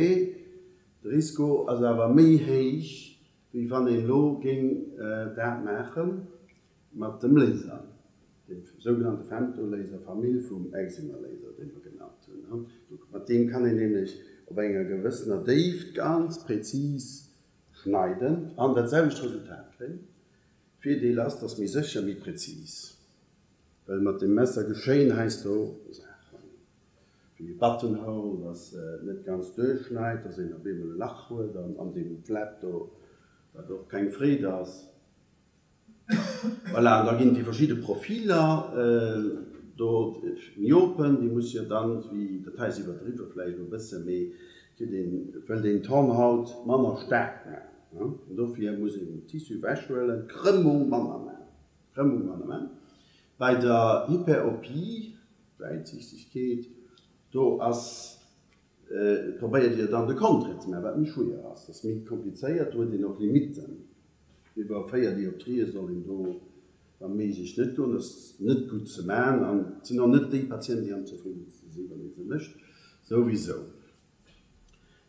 de Risiko ass awer méi héich, wéi wann een elo géing dat maache mat dem Laser. Dee sougenannte Femtolaser, Famill vum Excimer-Laser, dee mer genannt hunn. Mat deem kann een nämlech op enger gewëssener Déift ganz präzis schneiden an dat selwecht Resultat kréien. Virdeel ass, dass méi sécher, méi präzis, well mat dem Messer geschéien heiansdo Saachen, wéi e Buttonhole, dass et net ganz duerchschneit, dass een op eemol e Lach huet an deem Flap do, wat och keng Freed ass. Voilà, an da ginn déi verschidde Profiler do, d'Myopen, déi muss jo dann, wéi, dat hei ass iwwerdriwwe vläicht elo e bësse, mee kritt een, wëllt een d'Hornhaut manner staark maachen, an dofir muss een Tissu ewechhuelen, d'Krëmmung manner maachen, d'Krëmmung manner maachen. Bei der Hyperopie, Wäitsichtegkeet, do ass, probéiert Dir dann de Contraire ze maachen, wat méi schwéier ass, dat ass méi komplizéiert, do huet een och Limitten. Iwwer 4 Dioptrien soll een do wa méiglech net goen. Dat ass net gutt ze maachen an et sinn och net déi Patienten, déi am zefriddenste sinn, wann ee se mécht, souwisou.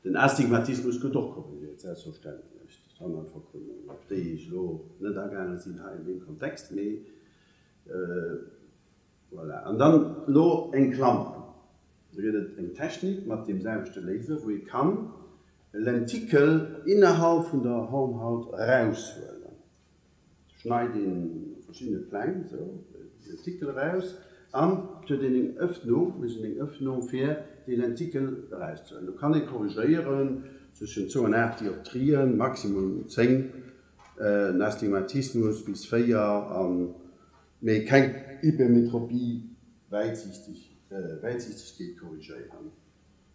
Den Astigmatismus gëtt och korrigéiert, selbstverständlech, d'Hornhautverkrümmung, op déi ech elo net agaange sinn hei an deem Kontext, mee Voilà, an dann elo eng Klammer. Do gëtt et eng Technik mat deem selwechte Laser, wou ee kann e Lentikel innerhalb vun der Hornhaut eraushuelen. Do schneit een op verschiddene Pläng esou e Lentikel eraus an et huet een eng Öffnung, mécht een eng Öffnung fir dee Lentikel erauszehuelen. Do kann ee korrigéieren zwëschen zwou an 8 Dioptrien, maximum 10, en Astigmatismus bis 4 an Mee keng Hypermetropie, Wäitsichtegkeet korrigéieren.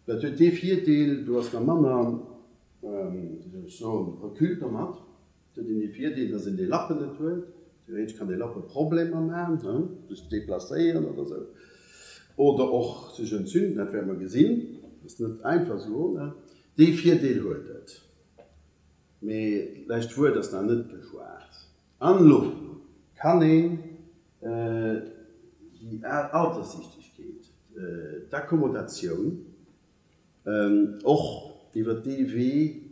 Dat huet dee Virdeel, do ass nach manner, wéi soll ech soen, Recul domat. Et huet een dee Virdeel, datt een dee Lappen net huet. Theoretesch kann dee Lappe Problemer maachen, sech deplacéieren oder esou, oder och sech entzünden, dat wäerte mer gesinn. Dat ass net einfach esou. Dee Virdeel huet et. Mee d'lescht Wuert ass nach net geschwat. An elo kann een déi Alterssichtegkeet, d'Akkommodatioun och iwwer dee Wee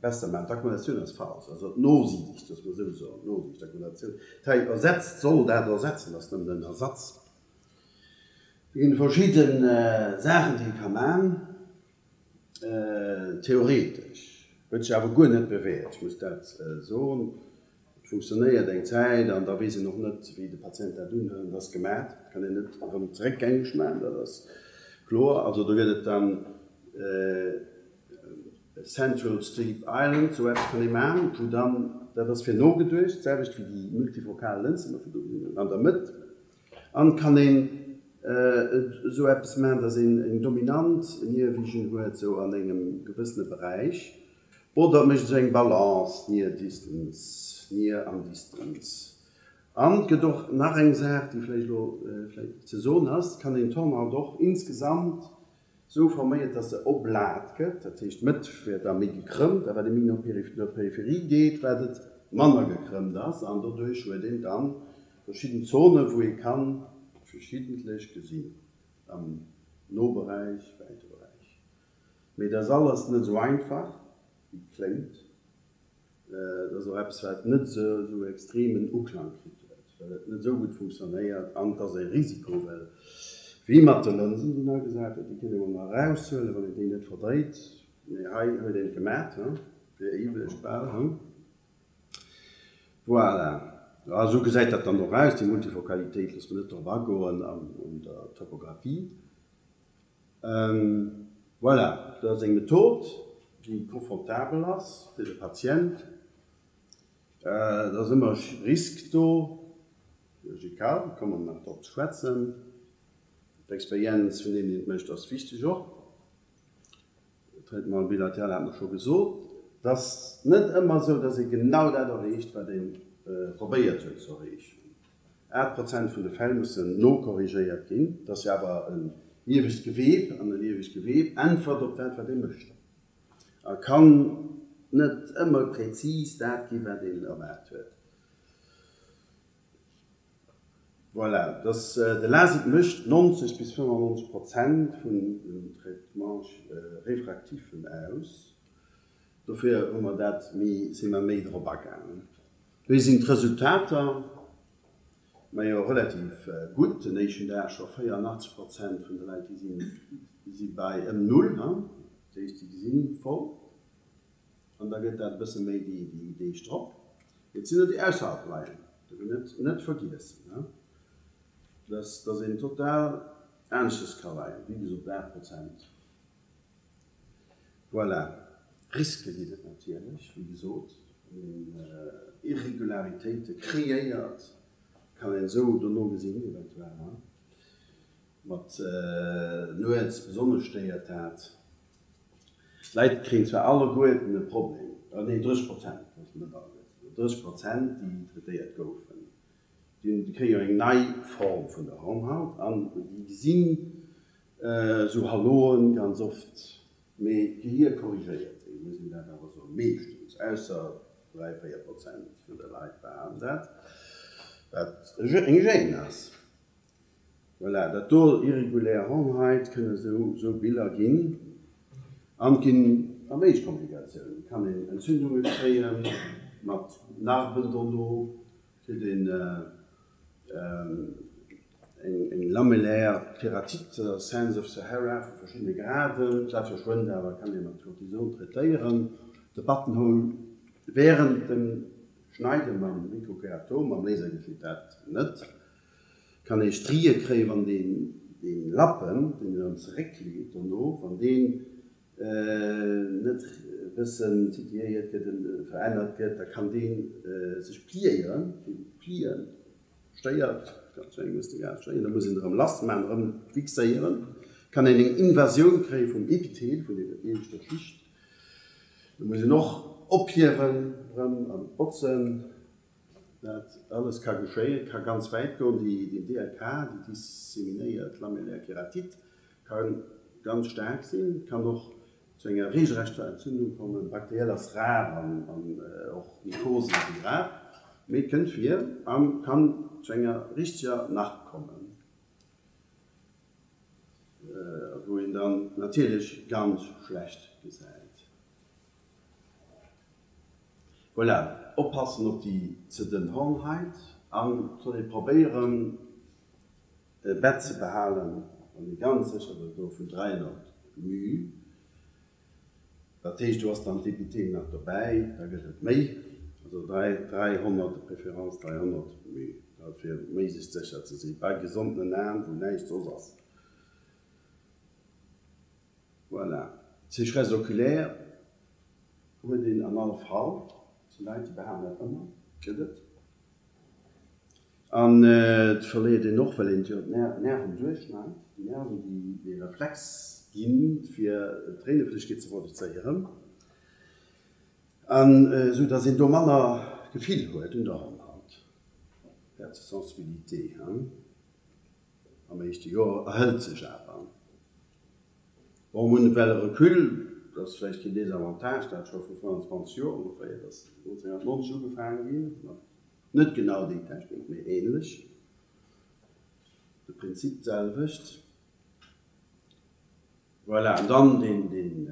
besser maachen. D'Akkommodatioun ass falsch, also d'Nosiicht, loosse mer esou soen, d'Nosiicht, d'Akkommodatioun, d'hei ersetzt, soll dat ersetzen, ass nëmmen en Ersatz. Do ginn et verschidde Saachen, déi ee ka maachen. Theoretesch. Huet sech awer guer net bewäert, ech muss dat soen. Et funktionéiert eng Zäit an da weess een och net, wéi de Patient dat unhëlt. Et ass gemat, et kann een net erëm zeréckgängeg maachen, dat ass kloer. Also do gëtt et dann Central Sleep Island, sou eppes kann ee maachen, wou dann, dat ass fir nogeduecht, d'selwecht wéi déi multifokal Lënsen, déi mer virdu gesinn hunn, an der Mëtt. An kann een esou eppes maachen, dass een eng dominant Near Vision huet, esou an engem gewëssene Beräich, oder et mécht esou eng Balance, Near Distance, Near an Distance. An et gëtt och nach eng Saach, déi vläicht elo vläicht ze soen ass, et kann een d'Hornhaut och insgesamt Sou forméiert, dass se oblat gëtt, dat heescht d'Mëtt wär da méi gekrëmmt, a wat ee méi no Peripherie geet, wat et manner gekrëmmt ass, an doduerch huet een dann verschidden Zonen, wou ee kann verschiddentlech gesinn, am Noberäich, wäite Beräich. Mee dat ass alles net esou einfach, wéi et kléngt. Et ass och eppes, wat net esou extremen Uklang kritt huet, well et net esou gutt funktionéiert. An et ass e Risiko, well wéi mat de Lënsen, déi nei gesat huet, déi kënnt ee mol nach eraushuelen, wann een déi net verdréit. Mee hei huet een et gemat, fir éiweg bal. Voilà, esou gesäit dat dann och aus, déi Multifokalitéit. Loosse mer net drop agoen an der Topographie. Voilà, dat ass eng Method, déi confortabel ass fir de Patient. Et ass ëmmer e Risk do, chirurgical, do komme mer nach drop ze schwätzen. D'Experienz vun deem, deen et mécht, ass wichteg och. Traitement bilatéral hat mer scho gesot. Et ass net ëmmer esou, dass ee genau dat erreecht, wat ee probéiert huet ze erreechen. 8 Prozent vun de Fäll mussen nokorrigéiert ginn. Et ass jo awer e liewegt Geweeb an e liewegt Geweeb äntwert op dat, wat ee mécht a kann net ëmmer prezis dat ginn, wat een erwaart huet. Voilà, dass de Lasik mécht 90 bis 95 Prozent vun den Traitements réfractifen aus. Dofir hu mer dat méi, si mer méi drop agaangen. Wéi sinn d'Resultater? Majo, relativ gutt. Den éischten Dag scho 84 Prozent vun de Leit, déi sinn, si bei ëm Null, dat heescht, déi gesinn voll. An da gëtt dat e bësse méi déi Deeg drop. Et sinn der, déi ausserhalb bleiwen. Dat dierf een net net vergiessen, dass dass een total aneschters ka leien. Wéi gesot, 8 Prozent. Voilà. Riske ginn et natierlech, wéi gesot, wann een Irregularitéite kreéiert, kann een esou dono gesinn, eventuell mat nuets besonnesch stéiert dat. D'Leit kréien zwar alleguerten e Problem, nee 30 Prozent, net alleguerten, 30 Prozent déi traitéiert goufen, déi kréie jo eng nei Form vun der Hornhaut an déi gesinn esou Haloen ganz oft, mee d'Gehier korrigéiert déi, muss een dat awer soen, meeschtens, ausser 3, 4 Prozent vun de Leit behalen dat, wat eng Gêne ass. Voilà, dat do, irregulär Hornhait, kënne esou Biller ginn. An et ginn erméigd Komplikatiounen. Et kann een Entzündunge kréien, mat Narben dono, kritt een eng lamellär Keratite, dat ass Sands of Sahara vu verschiddene Graden. Dat verschwënnt awer, kann ee mat Cortison traitéieren. De Buttonhole wärend dem Schneide mam Mikrokeratom, mam Laser geschitt dat net. Kann ee Strië kréien, wann deen deen Lappen, deen een erëm zeréckleet dono, wann deen net e bëssen titilléiert gëtt, verännert gëtt, da kann deen sech pliéieren, deen Plien stéiert, kann zu engem gewëssene Grad stéieren, da muss een erëm lass maachen, erëm fixéieren, kann een eng Invasioun kréie vum Epithel, vun der ieweschter Schicht, do muss een och ophiewen erëm an botzen. Dat alles ka geschéien, ka ganz wäit goen. Déi DLK, déi disséminéiert lamellaire Kératite, ka ganz staark sinn, kann och zu enger regelrechter Entzündung kommen. Bakteriell ass rar an och Mykosen si rar, mee et kënnt vir a kann zu enger richteger Narb kommen, wou een dann natierlech ganz schlecht gesäit. Voilà, oppassen op déi ze dënn Hornhait an et soll ee probéieren e Bett ze behalen, wann ee ganz sécher wëllt goen, vun 300 mü. Dat heescht, do ass dann d'Epithel nach dobäi, da gëtt et méi, also 300, de préférence 300 mü, dat fir méiglechst sécher ze sinn, bei gesondenen Aen, wou näischt soss ass. Voilà. Sécheresse oculaire huet een an alle Fall. Et si Leit, déi behalen dat ëmmer, gëtt et. An et verléiert een och, well een jo d'Nerven duerchschneit, déi Nerven, déi dee Reflex ginn, fir Tréineflëssegkeet ze produzéieren, an esou datt een do manner Gefill huet un der Hornhaut, Perte de sensibilité, hein. Am éischte Joer erhëlt sech awer. Bon, mir hunn well e Recul, dat ass vläicht keen Désavantage, dat scho vu 25 Joer ongeféier, dat ass 1990 ugefaange ginn, mat net genau déi Technik, mee ähnlech, de Prinzip d'selwecht. Voilà, an dann deen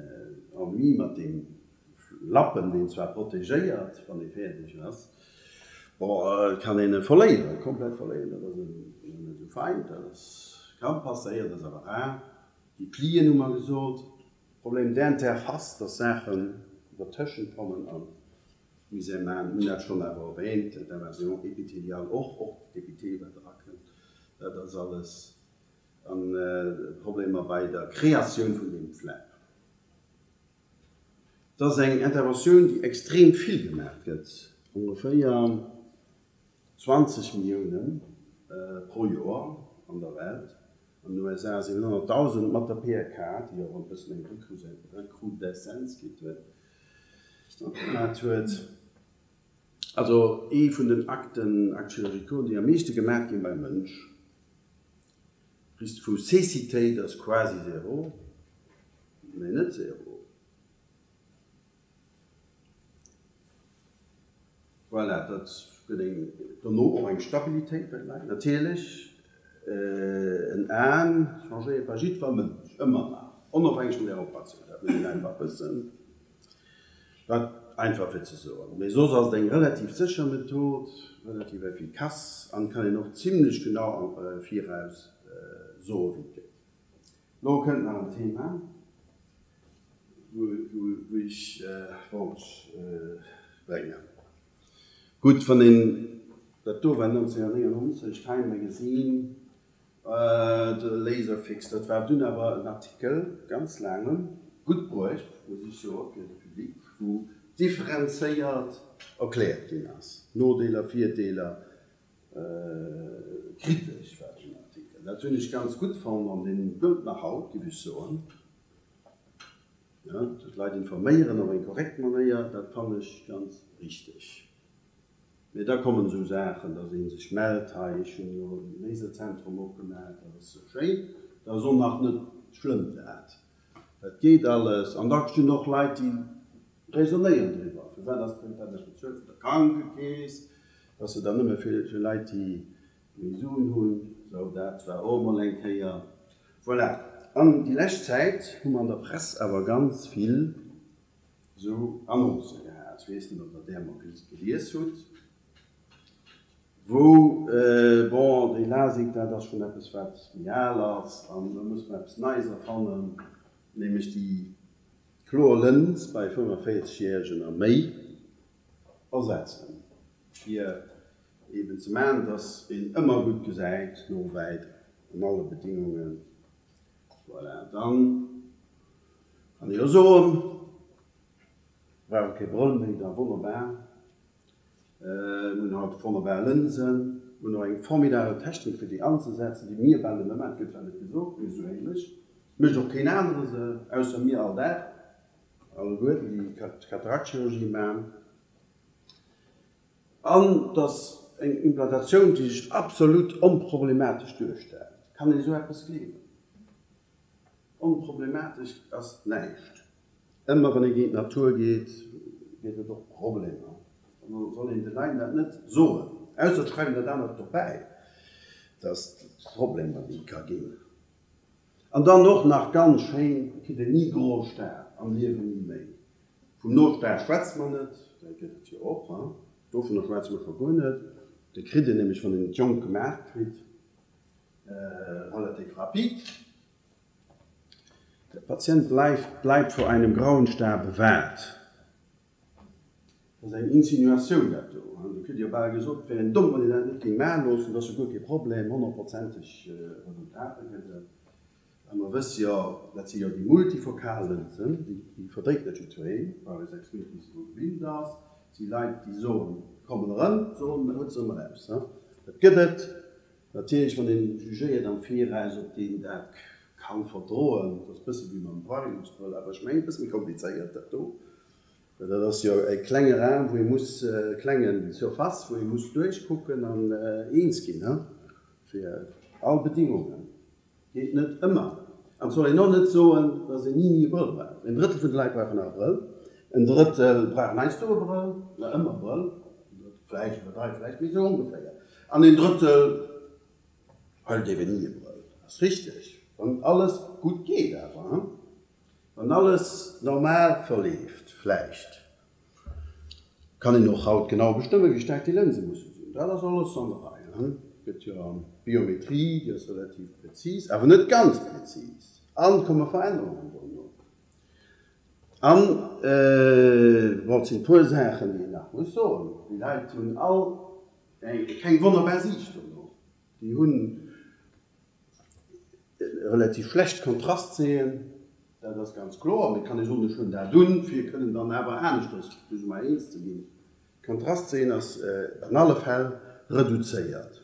Ennui mat deem Lappen, deen zwar protegéiert, wann ee fäerdeg ass, bon, et kann een e verléieren, komplett verléieren, dat ass net esou fein, dat ass, ka passéieren, dat ass awer rar. Déi Plien hu mer gesot, Problème d'interface, dass Saachen dertëschent kommen an d'Misère maachen, hunn dat schonn awer erwähnt, d'Invasion épithéliale och, och d'Epithel wat erakënnt, dat ass alles. An Problemer bei der Kreatioun vun deem Flap. Et ass eng Interventioun, déi extrem vill gemaach gëtt, ongeféier 20 Millioune pro Joer an der Welt. An den USA 700.000 mat der PRK, déi och e bëssen eng Recrudescence kritt huet, gemaat huet. Also ee vun den Acten, Actes chirurgicaux, déi am meeschte gemaach ginn beim Mënsch. Risque vu Cécitéit ass quasi zéro, mee net zéro. Voilà, dat gëtt eng dono och eng Stabilitéit bei de Leit. Natierlech en Aen changéiert bei jiddwer Mënsch ëmmer nach, onofhängeg vun der Operatioun, dat muss een einfach wëssen. Dat einfach fir ze soen. Mee soss ass et eng relativ sécher Method, relativ efficace an kann een och zimlech genau am Viraus soen, wéi et gëtt. Lo kënnt nach en Thema, wou ech wollt bréngen. Gutt, wann een, dat do war 1999, Time Magazine, De Laserfix, dat war dunn awer en Artikel, ganz laangen, gutt bruecht, muss ech soen, fir de Public, wou differenzéiert erkläert ginn ass, Nodeeler, Virdeeler, kritesch war deen Artikel. Dat hunn ech ganz gutt fonnt an dee gëllt nach haut, géif ech soen. D'Leit informéieren op eng korrekt Manéier, dat fannen ech ganz richteg. Mee da kommen esou Saachen, dass ee sech mellt, hei, ech hunn elo e Laserzentrum opgemaach, dat ass sou schéin, dat ass och nach net schlëmm dat, dat geet alles. An da stinn och Leit, déi raisonnéieren driwwer, firwat ass dat net bezuelt vun der Krankekeess, dass se dann nëmme fir Leit, déi méi Suen hunn, sou dat war och emol eng Kéier. Voilà. An déi lescht Zäit hu mer an der Press awer ganz vill Esou Annoncë gehat, ech weess net, ob Der där emol gelies hutt, wou, bon, déi Lasik, dat ass schonn eppes, wat méi al ass, an do musse mer eppes Neies erfannen, nämlech déi kloer Lëns bei 45 Järegen a méi ersetzen, fir eeben ze maachen, dass een ëmmer gutt gesäit, no wäit, an alle Bedingungen. Voilà, dann kann ee jo soen, brauch kee Brëll méi, da wonnerbar. Mir hunn haut wonnerbar Lënsen, mir hunn och eng formidabel Technik fir déi anzesetzen, déi mir bal nëmme maachen, et gëtt zwar net gesot, mee esou ähnlech mécht och keen anere se, ausser mir all Dag, alleguerten, déi Kataraktchirurgie maachen. An dass. eng Implantatioun, déi sech absolut onproblematesch duerstellt. Kann een esou eppes gleewen? Onproblematesch ass näischt. Ëmmer wann ee géint d'Natur geet, gëtt et och Problemer. An da soll een de Leit dat net soen, ausser et schreiwen dat anert dobäi, dass et Problemer déi ka ginn. An dann och nach ganz schéin, et kritt een ni gro Star, am Liewen ni méi. Vum Nostar schwätze mer net, dat gëtt et jo och, dovunner schwätze mer scho guer net. Dee kritt een nämlech, wann een et jonk gemaach kritt, relativ rapid. Der Patient bleift bleibt vor einem grauen Star bewahrt. Dat ass eng Insinuatioun dat do. Do kritt Dir jo bal gesot, et wär een domm, wann een dat net géing maache loossen, dat ass jo guer kee Problem, honnertprozenteg Resultater gëtt et. A mer wësse jo, dat si jo déi multifokal Lënsen, déi verdréit net jiddwereen, brauch ee 6 Méint bis se dru gewinnt ass. Et si Leit, déi soen, kommen erëm, soen, huet se erëm eraus. Dat gëtt et. Natierlech, wann een jugéiert am Viraus, ob deen dat kann verdroen, dat ass e bësse wéi mam Varilux-Brëll, awer ech mengen e bësse méi komplizéiert dat do, well dat ass jo e klenge Raum, wou ee muss, e klengen Surface, wou ee muss duerchkucken an eens ginn, he, fir all Bedingungen. Geet net ëmmer. An et soll een och net soen, dass een ni ni e Brëll brauch. En Drëttel vun de Leit brauchen nach e Brëll, en Drëttel brauchen heiansdo e Brëll, nach ëmmer e Brëll, en Drëttel vläicht iwwerdreiwe vläicht, mee esou ongeféier, an en Drëttel hëlt eeben ni e Brëll. Dat ass richteg, wann alles gutt geet awer, hein, wann alles normal verleeft vläicht. Kann een och haut genau bestëmmen, wéi staark déi Lënse musse sinn. Dat ass alles an der Rei. Et gëtt jo Biometrie, déi ass relativ prezis, awer net ganz prezis. An et komme Verännerungen dono. An, bon, et sinn e puer Saachen, déi een nach muss soen. Déi Leit hunn all keng wonnerbar Siicht dono. Déi hunn relativ schlecht Kontrastsehen, dat ass ganz kloer, mee et kann ee soen, ech hunn dat un, fir kënnen dann awer aneschters plus ou moins eens ze ginn. D'Kontrastsehen ass an alle Fäll reduzéiert.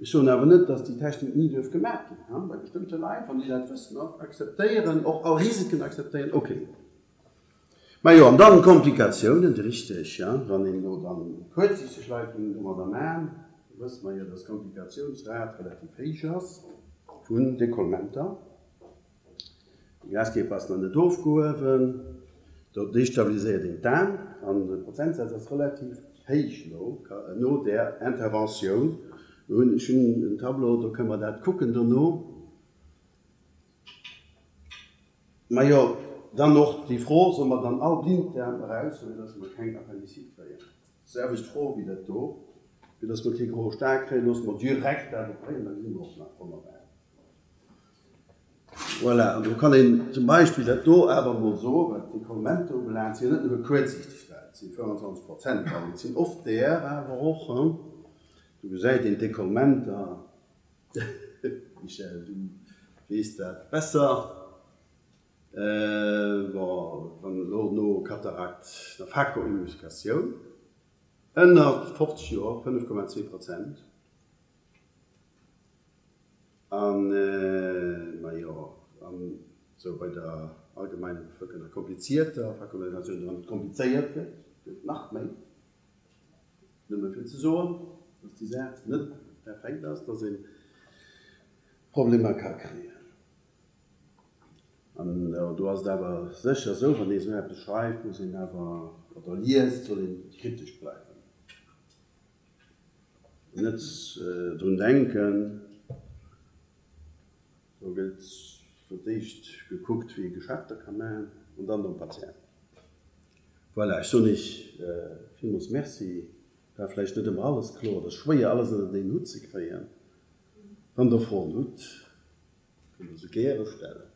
Ech soen awer net, dass déi Technik ni duerf gemaach ginn. Bei bestëmmte Leit, wann déi dat wëssen, akzeptéieren, och all Risiken akzeptéieren, ok. Majo, an dann d'Komplikatiounen, richteg, ja, wann een elo dann kuerzsichteg Leit géing domadder man, da wësse mer jo, dass d'Komplikatiounsrat relativ héich ass vun Decollementer. De Glaskierper ass nach net ofgehuewen, do destabiliséiert een d'Aen an de Prozentsaz ass relativ héich elo no där Interventioun. Mir hunn, ech hunn en Tableau, do kënne mer dat kucken dono. Majo, dann och déi Fro, Solle mer dann all Blinddaarm eraushuelen, dass mer keng Appendicite kréien? Selwecht Fro wéi dat do, fir dass mer kee groe Star kréien, loosse mer direkt dat opréien, da gesi mer och nach wonnerbar. Voilà, an do kann een zum Beispill dat do awer emol soen, wat d'Decollementer ubelaangt, si jo net nëmme kuerzsichteg Leit, et si 25 Prozent, an et sinn oft där awer och, do gesäit een d'Decollementer, Michèle, du weess dat besser. Bon, wann elo no Katarakt, no Phakoemulsifikatioun, ënner 50 Joer 5,2 Prozent. An, majo, an esou bei der allgemeiner Bevëlkerung, der komplizierter Phakoemulsifikatioun, wann et komplizéiert gëtt, gëtt et nach méi. Nëmme fir ze soen, dass déi Saach net perfekt ass, dass ee Problemer ka kréien. An do ass et awer sécher esou, wann ee esou eppes schreift, muss een awer, oder liest, soll ee kritesch bleiwen, net drun denken, Do gëtt fir d'éischt gekuckt, wéi ee Geschäfter ka maachen, an dann nom Patient. Voilà, ech soen Iech villmools Merci. War vläicht net ëmmer alles kloer. Et ass schwéier, alles ënnert een Hutt ze kréien. Wann Der Froen hutt, kënnt Der se gäre stellen.